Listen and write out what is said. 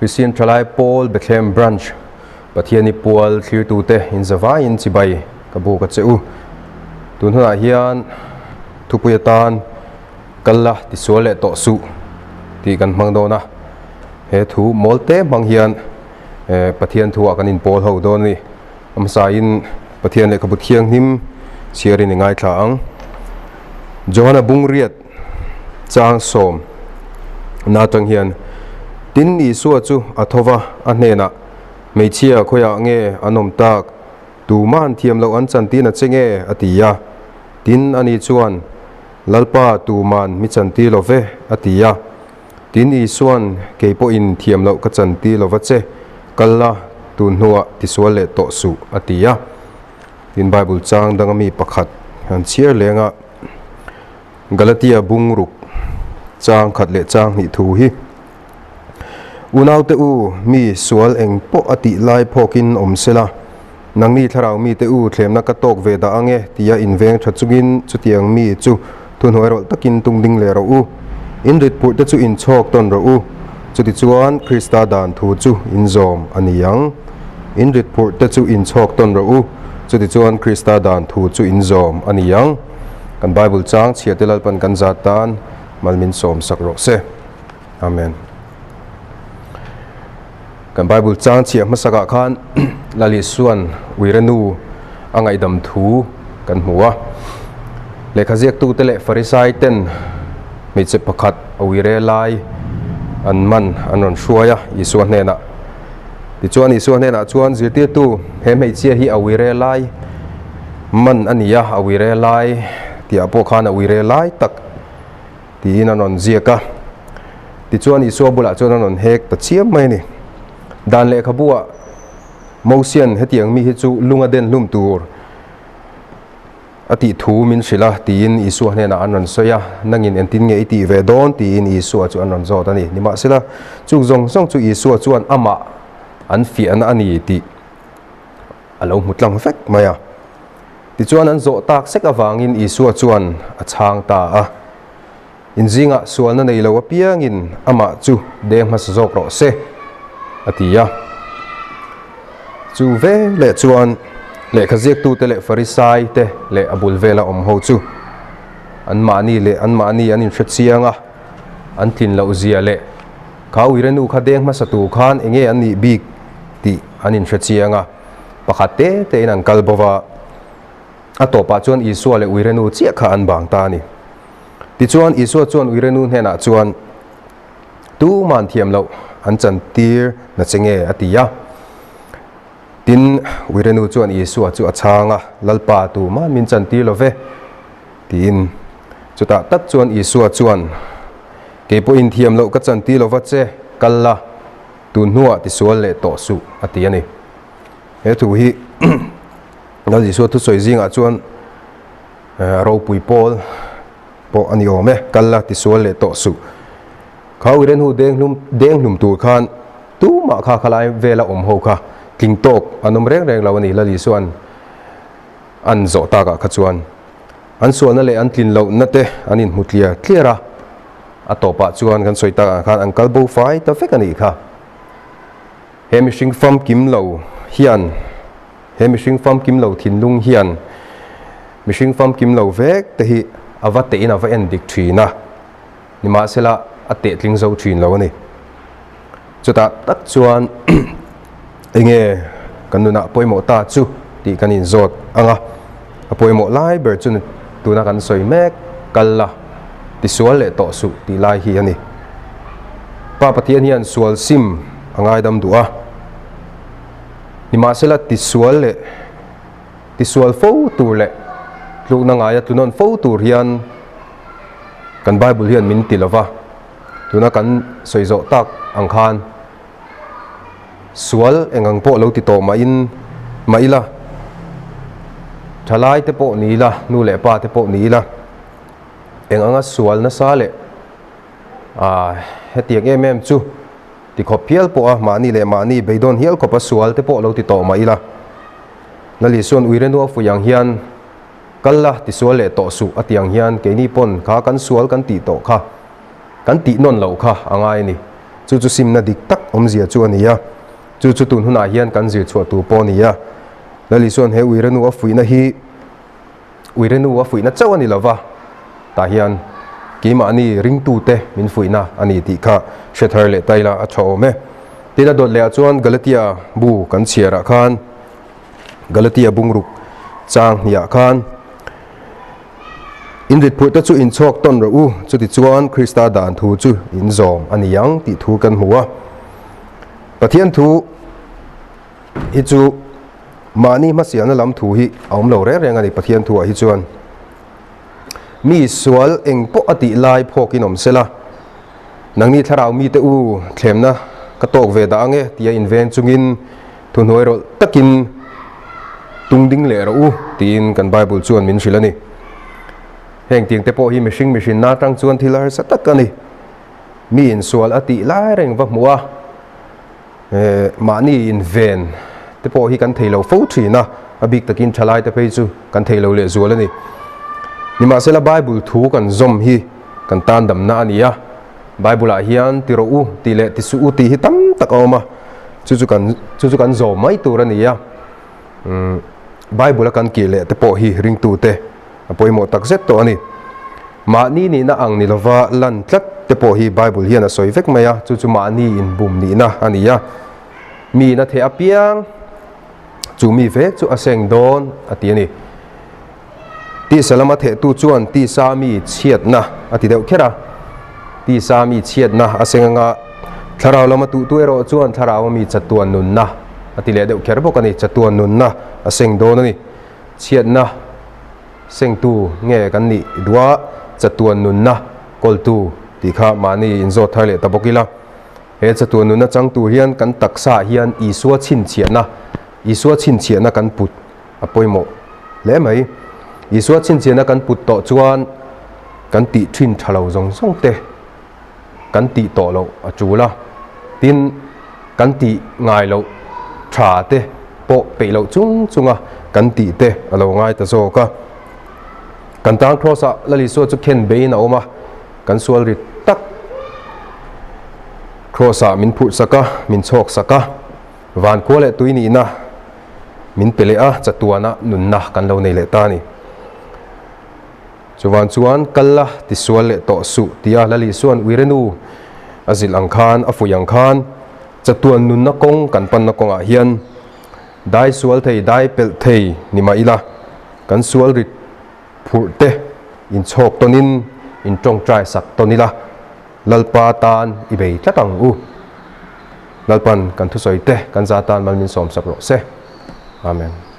Kristian Thalai Pawl Bethlehem Branch Pathiani pual thlirtute inzavaiin chibai ka buk a che u. Tun hunah hian thupui atan kal la tisual leh tawh suh tih kan hmang dawn a. He thu mawl te hmang hian Pathian thuah kan inpawl ho dawn a ni. A hmasain Pathian lehkhabu thianghlim chhiarin i ngaithla ang. Johana Bungriat chang sawm na atang hian, Tin, Isua chu a tho va, a hnenah, Hmeichhia khawiah nge an awm tak? Tumahan thiam loh an chantin a che nge? a ti a. Tin, ani chuan, Lalpa, tuman mi chanti lo ve, a ti a. Tin, Isua'n, Kei pawhin thiam loh ka chanti lo va che, kal la, tun hnuah tisual leh tawh suh, a ti a. Tin, Bible chang danga mi pakhat han chhiar leng a, Galatia bungruk chang khat leh chang hnih thu hi, Unaute u, mi sual eng pawh a tih lai phawkin awm se la, nangni thlarau mite u thlemna ka tawk ve dah ange tia inveng tha chungin chutiang mi chu thuhnuai rawlh takin tung ding leh rawh u. In ritphurh te chu inchhawk tawn rawh u. Chutichuan Krista dan thu chu inzawm a ni ang. In ritphurh te chu inchhawk tawn rawh u. Chutichuan Krista dan thu chu inzawm a ni ang. Kan Bible chang chhiate Lalpan kan zat tan mal min sawm sak rawh se. Amen. Kan Bible chang chhiah hmasakah khan Lal Isuan Uirenu a ngaihdam thu kan hmu a. Lehkha ziaktute leh Farisai ten hmeichhe pakhat a uire lai an man an rawn hruai a Isua hnenah. Tichuan Isua hnenah chuan zirtirtu he hmeichhia hi a uire lai man a ni a, a uire lai tihah pawh khan a uire lai tak tiin an rawn ziak a. Tichuan Isua bulah chuan an rawn hek ta chiam mai a ni. Dan lehkhabuah Mosian hetiang mi hi chu lung a den hlum tur a tih thu min hrilh a tiin Isua hnenah an rawn sawi a, nangin engtin nge i tih ve dawn tiin Isua chu an rawn zawt a ni. Nimahsela, chung zawng zawng chu Isua chuan amah an fiahna a ni tih a lo hmu tlang vek mai a. Tichuan an zawh tak sek avangin Isua chuan a chhang ta a, Inzingah sualna nei lo apiangin amah chu deng hmasa zawk rawh se, a ti a. Chu veleh chuan lehkha ziaktute leh Farisai te leh a bul vela awm ho chu anmahni leh anmahni an inhre chiang a, an tlin loh zia leh kha uirenu kha deng hmasa tur khan enge an nih bik tih an inhre chiang a, pakhat te tein an kal bo va, a tawpah chuan Isua leh uirenu chiah kha an bang ta a ni. Tichuan, Isua chuan uirenu hnenah chuan, Tuman thiam loh an chantir na che nge? a ti a. Tin, uirenu chuan Isua chu a chhang a, Lalpa, tuman min chantir lo ve, tiin. Chutah tak chuan Isua chuan, Kei pawhin thiam loh ka chantir lo va che, kal la, tun hnuah tisual leh tawh suh, a ti a ni. He thu hi Lal Isua thusawi zingah chuan ropui pawl pawh a ni awm e, kal la tisual leh tawh suh. Kha uirenhu denghlum denghlum tur khan tumah kha khalai vela awm ho kha tling tawk an awm reng reng lo a ni Lal Isua'n an zawh takah kha chuan an sualna leh an tlin lohna te an inhmu tliar tliar a, a tawpah chuan kan sawi takah khan an kal bo fai ta vek a nih kha. He mihring famkim lo hian He mihring famkim lo thinlung hian mihring famkim lo vek te hi a va tehin a va en dik thin a, nimahsela a teh tling zo thin lo a ni. Chutah tak chuan enge kan nunah pawimawh ta chu tih kan inzawt ang a, a pawimawh lai ber chu tuna kan sawi mek kal la tisual leh tawh suh tih lai hi a ni. Pa Pathian hian sual sim a ngaidam duh a. Nimahsela tisual leh tisual fo tur leh tlukna ngaia tlunawn fo tur hian kan Bible hian min ti lova, tuna kan sawi zawh tak ang khan sual eng ang pawh lo ti tawh mahin mah ila, thalai te pawh ni ila, nu leh pa te pawh ni ila, eng anga sual nasa leh hetiang em em chu Ti khawp hial pawh a, mahni leh mahni beidawn hial khawp a sual te pawh lo ti tawh mah ila. Lali chuan uire nua fui ang hian kal la ti sual leh tawh suh a ti ang hian keini pawn kha kan sual kan tih tawh kha kan tih nawn loh kha a ngai a ni. Chu chu simna dik tak awmzia chu a ni a. Chu chu tun hunah hian kan zir chhuah tur pawh a ni a. Lali chuan he uirenu a fuihna hi uirenu a fuihna chauh a ni lova, tah hian keimahni ringtute min fuihna a ni tih kha hre thar leh ta ila a tha awm e. Tin a dawt lehah chuan Galatia bu kan chhiarah khan Galatia bungruk chang hniah khan In ritphurh te chu in chhuak tawn rawh u, chutichuan Krista dan thu chu in zawm a ni ang tih thu kan hmu a. Pathian thu hi chu mahni hmasialna lam thu hi a awm lo reng reng a ni Pathian thuah hi chuan. Mi sual eng pawh a tih lai phawkin awm sela, nangni thlarau mite u thlemna ka tawk ve dah ange tia inveng chungin thuhnuai rawlh takin tung ding leh rawh u tiin kan Bible chuan min hrilh a ni. Heng tiang te pawh hi mihring mihrinna atang chuan thil harsa tak a ni. Mi insual a tih lai reng va hmuh a, mahni inven te pawh hi kan thei lo fo thin a, a bik takin thalai te phei chu kan thei lo lehzual a ni. Nimahsela Bible thu kan zawm hi kan tan damna a ni a, Bible ah hian ti rawh u tih leh ti suh u tih hi tam tak a awm a, chu chu kan chu chu kan zawm mai tur a ni a. Bible a kan kih leh te pawh hi ringtute a pawimawh tak zet tawh a ni. Mahni nihna ang ni lova lan tlat te pawh hi Bible hian a sawi vek mai a, chu chu mahni inbum nihna a ni a. Mi in a theh apiang chu mi vek chu a seng dawn a ti a ni. Tisa lama thehtu chuan tisa mi chhiatna a ti deuh kher a, tisa mi chhiatna a seng anga thlarau lama tuhtu erawh chuan thlarau mi chatuan nunna a ti leh deuh kher bawk a ni, chatuan nunna a seng dawn a ni. Chhiatna sengtu nge kan nih duh a, chatuan nunna kawltu tih kha mahni inzawt thar leh ta bawk ila. He chatuan nunna chang tur hian kan taksaah hian Isua chhinchhiahna, Isua chhinchhiahna kan put a pawimawh hle mai. Isua chhinchhiahna kan put tawh chuan kan tih thin tha lo zawng zawng te kan tih tawh loh a tul a, tin kan tih ngai loh tha te pawh peih loh chung chunga kan tih te a lo ngai ta zawk a. Kan tan Kraws ah Lal Isua chu khen beiin a awm a, kan sual rit tak Kraws ah min phurh sak a, min chhawk sak a, van khua leh tui nihna min pe leh a, chatuana nunna kan lo nei leh ta a ni. Chuvan chuan kal la tisual leh tawh suh tia Lal Isua'n Uirenu a zilh ang khan, a fuih ang khan, chatuan nunna kawng kan panna kawngah hian dai sual thei, dai pelh thei ni mah ila, kan sual rit phurh te inchhawk tawnin intawngtai sak tawn ila, Lalpa tan i bei tlat ang u. Lalpan kan thusawi te kan za tan mal min sawmsak rawh se. Amen.